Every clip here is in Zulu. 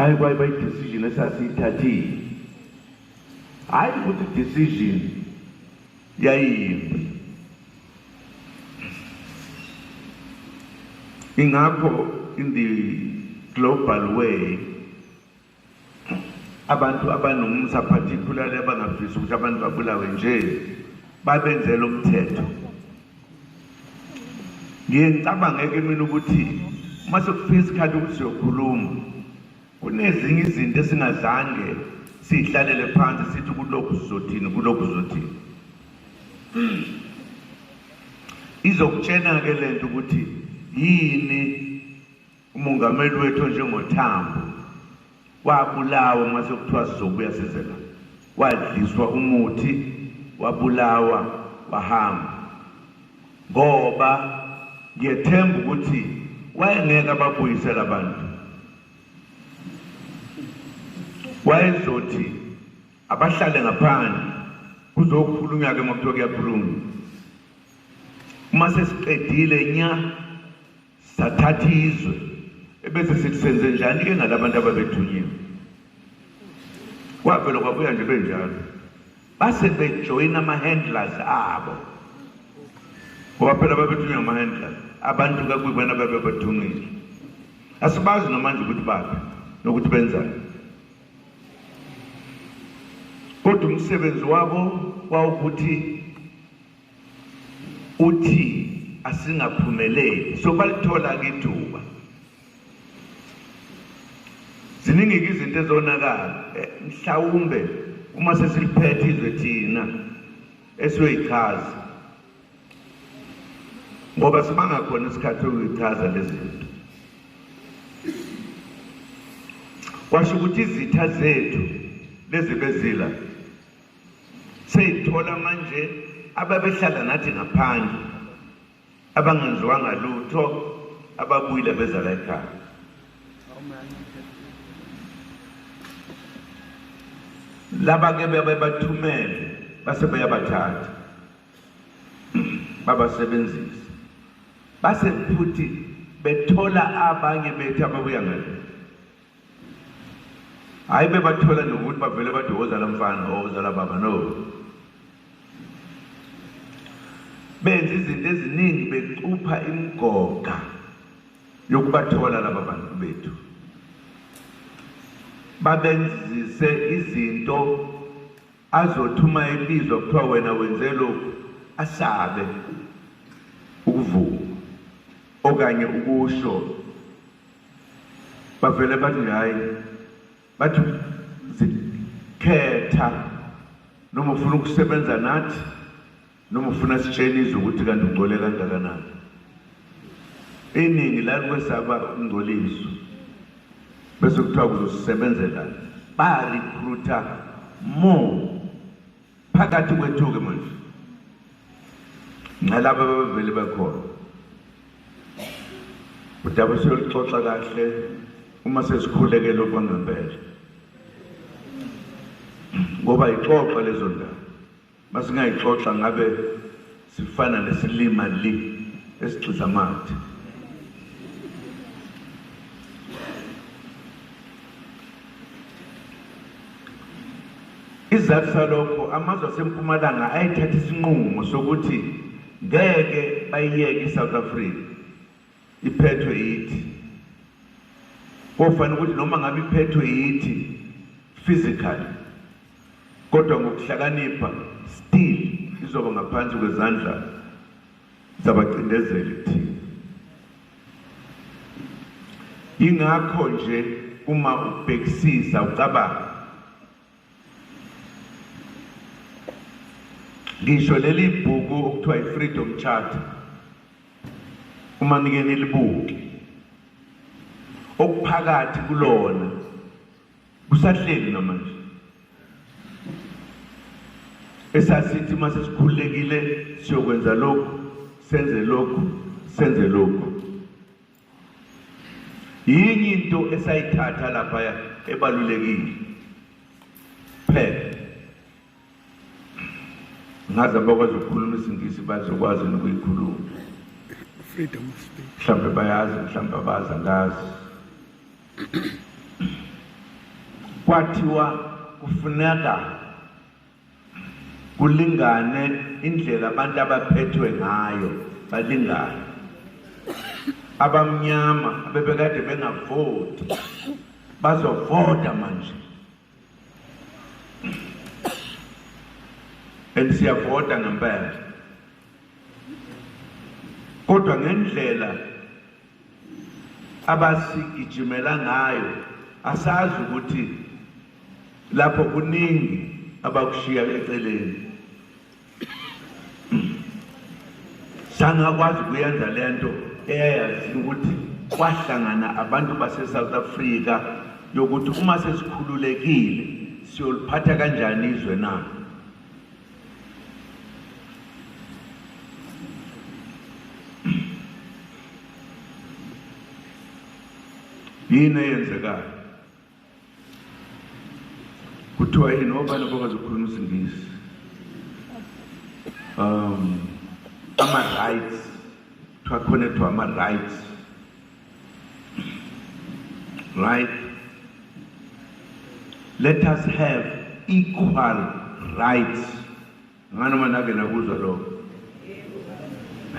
Hayi, kwayiba i-decision esasiyithathile, hhayi ukuthi decision yayimbi. Ingakho in the global way abantu abanomsa, particularly abangafisi ukuthi abantu babulawe nje, babenzela umthetho. Ngiye ngicabange-ke mina ukuthi uma sekufika isikhathi ukuthi siyokhuluma, kunezinye izinto esingazange siyihlalele phansi sithi kulokhu sizothini, kulokhu sizothini. Izokutshena-ke lento ukuthi yini umongameli wethu onjengothambo wabulawa uma sekuthiwa sizobuya size la, wadliswa umuthi, wabulawa, wahamba, ngoba ngiyethemba ukuthi wayengeke ababuyisela abantu, wayezothi abahlale ngaphandle, kuzokhulunywa-ke uma kuthiwa kuyakhulunywa. Uma sesiqedile nya sathatha izwe, ebese sithi senze njani-ke ngalabantu ababethunyiwe? Kwavele kwabuya nje benjalo, base bejoyina ama-handlers abo, ngoba phela babethunywa ngama-handlers, abantu kakuyibona babebathungile. Asibazi nomanje ukuthi baphi nokuthi benzani, kodwa umsebenzi wabo wawukuthi uthi asingaphumeleli. So balithola-ke ithuba. Ziningi-ke izinto ezonakala, mhlawumbe uma sesiliphethe izwe thina esiyoyichaza, ngoba sibanga khona isikhathi sokuyichaza lezi zinto. Kwasho ukuthi izitha zethu lezi bezila seyithola manje ababehlala nathi ngaphandle, abangenziwanga lutho, ababuyile beza la ekhaya. Laba ke bebathumele base beyabathatha babasebenzisa, base futhi bethola abanye bethu ababuya ngale. Hayi, bebathola nje ukuthi bavele bathi woza la mfana, woza la baba, no. Benza izinto eziningi becupha imigoga yokubathola laba bantu bethu, babenzise izinto azothi uma ebizwa kuthiwa wena wenze lokhu, asabe ukuvuma okanye ukusho. Bavele bathi nje hayi, bathi zikhetha noma ufuna ukusebenza nathi noma ufuna sitshele izwe ukuthi kanti ungcole kangakanani. Iningi lalikwesaba ukungcoliswa, bese kuthiwa kuzosisebenzela. Ba-recruiter more phakathi kwethu-ke manje nalaba ababevele bekhona. Udaba siyoluxoxa kahle uma sesikhulekele okwangempela, ngoba ixoxa lezo ndaba. Masingayixoxa ngabe sifana nesilima li esigxiza amathe. Isizathu salokho, amazwe asempumalanga ayethatha isinqumo sokuthi ngeke bayiyeke iSouth Africa iphethwe yithi. Kofanele ukuthi noma ngabe iphethwe yithi physically, kodwa ngokuhlakanipha still izoba ngaphansi kwezandla zabacindezeli kuthina. Yingakho nje uma ubhekisisa ucabanga, ngisho leli bhuku okuthiwa i-Freedom Charter, uma nike nilibuke okuphakathi kulona kusahleli namanje. Esasithi uma sesikhululekile siyokwenza lokhu, senze lokhu, senze lokhu. Yinye into esayithatha laphaya ebalulekile phela, ngaze abakwazi ukukhuluma isiNgisi bazokwazi nokuyikhuluma. Freedom of speech. Mhlawumbe bayazi, mhlawumbe abazi, angazi. Kwathiwa kufuneka kulingane indlela abantu abaphethwe ngayo, balingane. Abamnyama abebekade bengavoti bazovota manje, and siyavota ngempela, kodwa ngendlela abasigijimela ngayo asazi ukuthi lapho kuningi abakushiya eceleni. Sangakwazi ukuyenza lento eyayazi ukuthi kwahlangana abantu base-South Africa yokuthi uma sesikhululekile siyoliphatha kanjani izwe na. Yini eyenzekayo? Kuthiwa yini obani abakwazi ukukhuluma isiNgisi? Ama-rights, kuthiwa khona ethiwa ama-rights, right? Let us have equal rights. Nganoma nake nakuzwa lokho?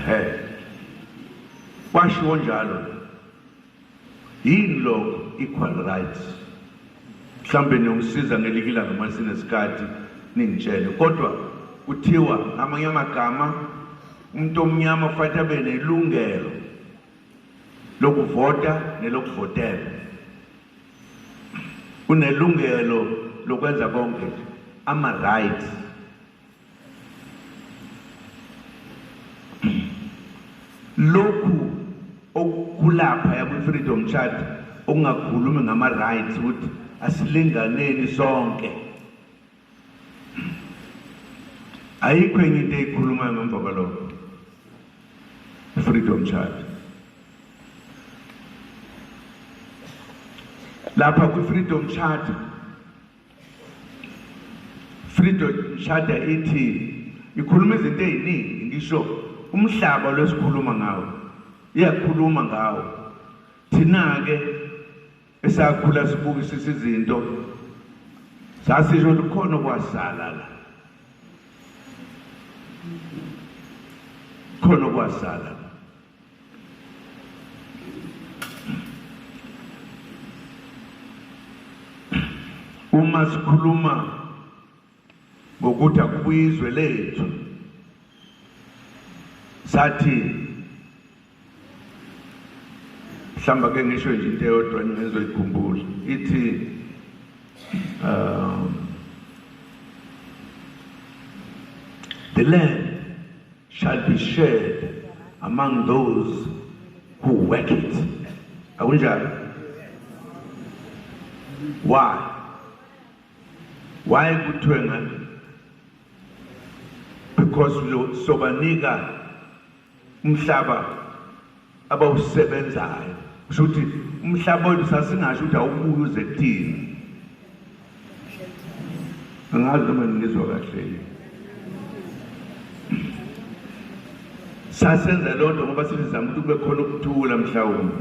He, kwashiwo njalo. Yini lokho equal rights? Mhlawumbe niyongisiza ngelinye ilanga uma sinesikhathi ningitshele, kodwa kuthiwa ngamanye amagama umuntu omnyama kufanele abe nelungelo lokuvota nelokuvotela, unelungelo lokwenza konke nje, ama-rights. Lokhu okulapha yakwi-Freedom Charter okungakhulumi ngama-rights ukuthi asilinganeni sonke, ayikho enye into eyikhulumayo ngemva kwalokho Freedom Charter. Lapha kwi-Freedom Charter, Freedom Charter ithi ikhuluma izinto eziningi, ngisho umhlaba lwesikhuluma ngawo iyakhuluma ngawo. Thina-ke esakhula sibukisisa izinto sasisho ukuthi khona okwasala la, khona okwasala. Uma sikhuluma ngokuthi akubuye izwe lethu, sathi mhlawumbe ake ngisho nje into eyodwa engizoyikhumbula, ithi the land shall be shared among those who work it. Akunjalo? Why? Why kuthiwe nga? Because lo sobanika umhlaba abawusebenzayo. Kusho ukuthi umhlaba wethu sasingasho ukuthi awubuye uze kuthina. Angazi noma ngizwa kahle yini. Sasenza loo nto ngoba sizama ukuthi kube khona ukuthula mhlawumbe.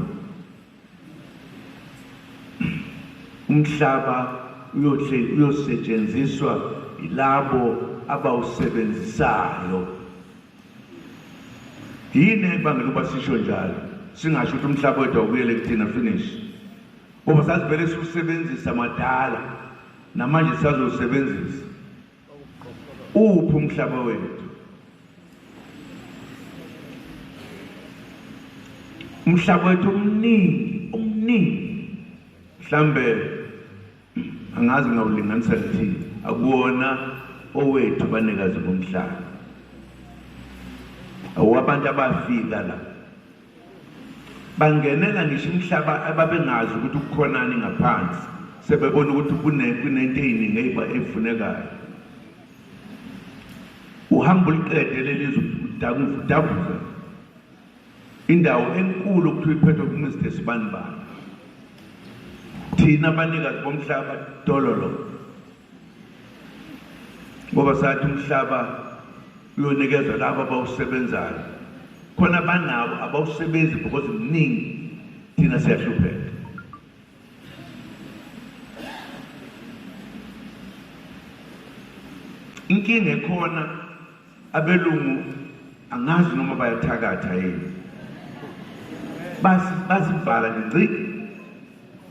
Umhlaba uyosetshenziswa yilabo abawusebenzisayo. Yini ebangela ukuba sisho njalo? Singasho ukuthi umhlaba wethu awubuyele kuthina, finish. Ngoba sasivele siwusebenzisa madala, namanje sisazowusebenzisa. Uphi umhlaba wethu? Umhlaba wethu omningi, omningi, mhlambe angazi ngawulinganisa ngithini, akuwona owethu banikazi bomhlaba, awabantu abafika la bangenela ngisho imihlaba ababengazi ukuthi kukhonani ngaphansi, sebebona ukuthi kunento eyiningi efunekayo. Uhamba uliqede leli zwe, udavuza indawo enkulu okuthiwa iphethwe kuMr Sibanibani. Thina abanikazi bomhlaba dololo, ngoba sathi umhlaba uyonikezwa labo abawusebenzayo, khona banawo abawusebenzi because mningi, thina siyahlupheka. Inkinga ekhona, abelungu angazi noma bayathakatha yini, basivala nje ngci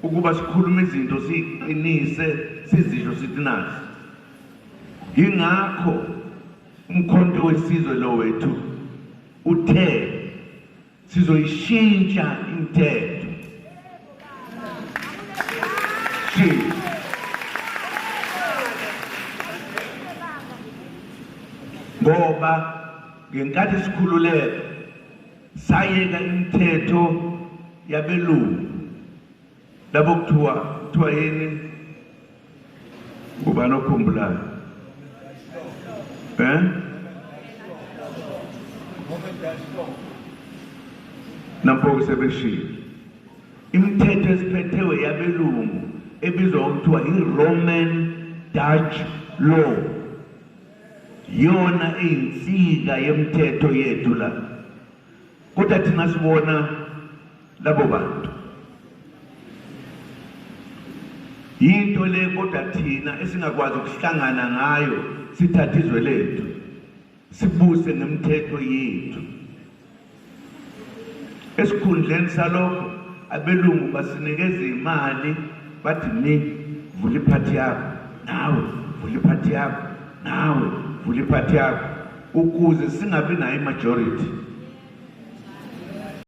ukuba sikhulume izinto, siqinise, sizisho, sithi nazi. Yingakho uMkhonto weSizwe lo wethu uthe sizoyishintsha imithetho. Shintsha. Ngoba ngenkathi sikhululeka sayeka imithetho yabelungu, labo kuthiwa yini, ubani okhumbulayo? Nampo-ke sebeshilo imithetho esiphethewe yabelungu ebizwa ngokuthiwa i-Roman Dutch Law, yona eyinsika yemithetho yethu la. Kodwa thina sibona labo bantu yinto le, kodwa thina esingakwazi ukuhlangana ngayo, sithathe izwe lethu, sibuse ngemithetho yethu. Esikhundleni salokho, abelungu basinikeza imali, bathi ni vula iphathi yakho, nawe vula iphathi yakho, nawe vula iphathi yakho, ukuze singabi nayo i-majority.